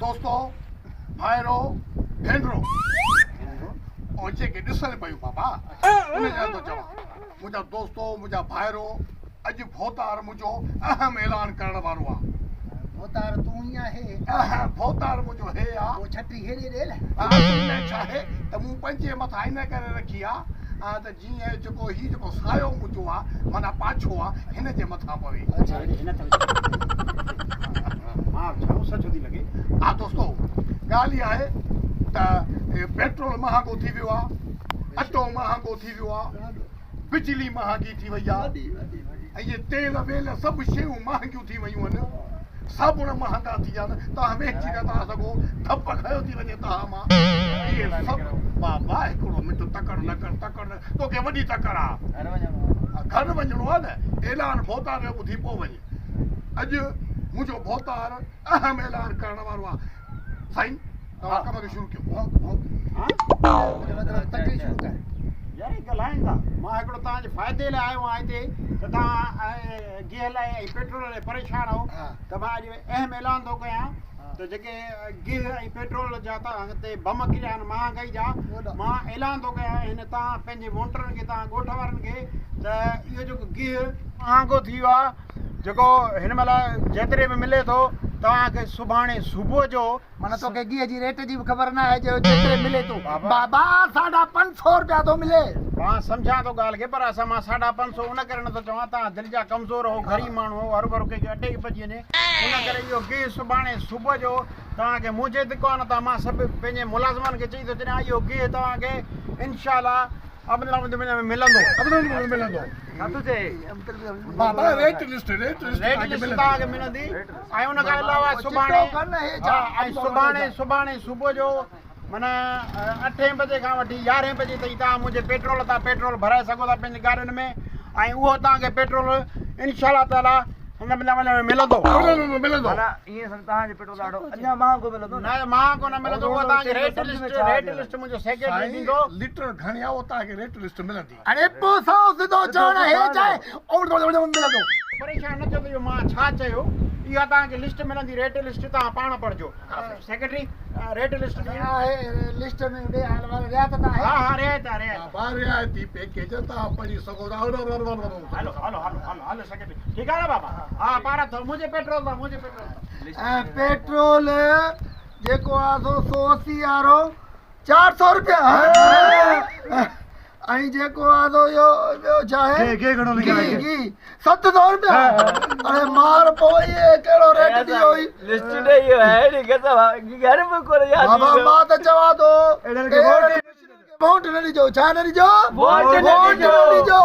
دوستو، ڀائرو، ڀينرو، او جيڪي ڏسن پيون بابا، انهن جا ٿو چوان. منهنجا دوستو، منهنجا ڀائرو، اڄ ڀوتار منهنجو اهم اعلان ڪرڻ وارو آ. ڀوتار تون ئي آهي. ڀوتار منهنجو هي آ. پوء ڇٽي هيڏي ڏي نه. اصل ۾ ڇا آهي ته مون پنهنجي مٿان ان ڪري رکي آ ته جيئن جيڪو هي جيڪو سايو منهنجو آ معنيٰ پاڇو آ هن جي مٿان پوي. ها دوستو ڳالهه اها آهي ته پيٽرول مهانگو ٿي ويو آ، اٽو مهانگو ٿي ويو آ، بجلي مهانگي ٿي وئي آ ۽ اهي تيل ويل سڀ شيون مهانگيون ٿي ويون آهن، صابڻ مهانگا ٿي ويا آهن، توهان ويهجي نه ٿا سگهو، ڌپ کنيو ٿي وڃي توهان مان. اهي سڀ بابا هڪڙو منٽ تڪڙ نه ڪر، تڪڙ نه توکي وڏي تڪڙ آ، گهر وڃڻو آ نه، اعلان ڀوتار جو ٻڌي پوء وڃ. اڄ منهنجو ڀوتار اهم اعلان ڪرڻ وارو آ. سائين توهان ڪم کي شروع ڪيو. تقرير شروع ڪر. يار هي ڳالهائين ٿا. مان هڪڙو توهان جي فائدي لاء آيو آهيان هتي ته توهان گيهه لاء ۽ پيٽرول لاء پريشان آهو ته مان اڄ اهم اعلان ٿو ڪيان ته جيڪي گيهه ۽ پيٽرول جا توهان تي بم ڪريا آهن مهانگائي جا مان اعلان ٿو ڪيان هن توهان پنهنجي ووٽرن کي توهان ڳوٺ وارن کي ته اهو جيڪو گيهه مهانگو ٿي ويو آهي جيڪو هن مهل جيتري به ملي ٿو توهان کي سڀاڻي صبح جو. معنيٰ توکي گيهه جي ريٽ جي به خبر ناهي جو جيتري ملي ٿو. بابا ساڍا پنج سو رپيا ٿو ملي. مان سمجهان ٿو ڳالهه کي پر اسان مان ساڍا پنج سو ان ڪري نٿو چوان توهان دل جا ڪمزور هو غريب ماڻهو هو هروڀرو ڪنهن کي اٽي کي پئجي وڃي ان ڪري اهو گيهه سڀاڻي صبح جو توهان کي منهنجي دڪان تان مان سڀ پنهنجي ملازمن کي چئي ٿو ڇڏيان اهو گيهه توهان کي انشاء الله ملندو. ملندو. بابا rate list rate list rate list توهان کي ملندي ۽ ان کان علاوه سڀاڻي ۽ سڀاڻي سڀاڻي صبح جو معنيٰ اٺين بجي کان وٺي يارهين بجي تائين توهان منهنجي پيٽرول تان پيٽرول ڀرائي سگهو ٿا پنهنجي گاڏين ۾ ۽ اهو توهان کي پيٽرول انشاء الله تعاليٰ ملندو. ملندو. معنيٰ ائين سمجھ توهان جو پيٽرول ڏاڍو اڃا مهانگو ملندو نه. نه مهانگو نه ملندو اهو توهان کي ريٽ لسٽ ريٽ لسٽ منهنجو سيڪريٽري ڏيندو. ليٽر گهڻي آ اهو توهان کي ريٽ لسٽ ملندي. اڙي پوء سائو سڌو چوڻ هي چاهي ملندو. پريشان نه ٿيو ته اهو مان ڇا چيو اها توهان کي لسٽ ملندي ريٽ لسٽ توهان پاڻ پڙهجو سيڪريٽري ريٽ لسٽ ڏي. آهي لسٽ ۾ ڏي حال وارو رعايت ته آهي. ها ها رعايت آهي رعايت. بابا رعايتي پيڪيج توهان پڙهي سگهو ٿا. هلو هلو هلو هلو هلو سيڪريٽري ٺيڪ آهي نه بابا ها پارا اٿو منهنجي پيٽرول تان منهنجي پيٽرول تان. ۽ پيٽرول جيڪو آ سو 180 وارو 400 روپيا ۽ جيڪو آ سو اهو ٻيو ڇا آهي گيهه گهڻو لکيل آهي گيهه 700 روپيا اڙي مار پوي ڪهڙو ريٽ ڏيو هي لسٽ ڏئي ويو آهي اهڙي غضب آ گهر به ڪونه ياد بابا مان ته چوان ٿو اهڙن کي ووٽ ووٽ نه ڏجو ڇا نه ڏجو ووٽ نه ڏجو ڏجو.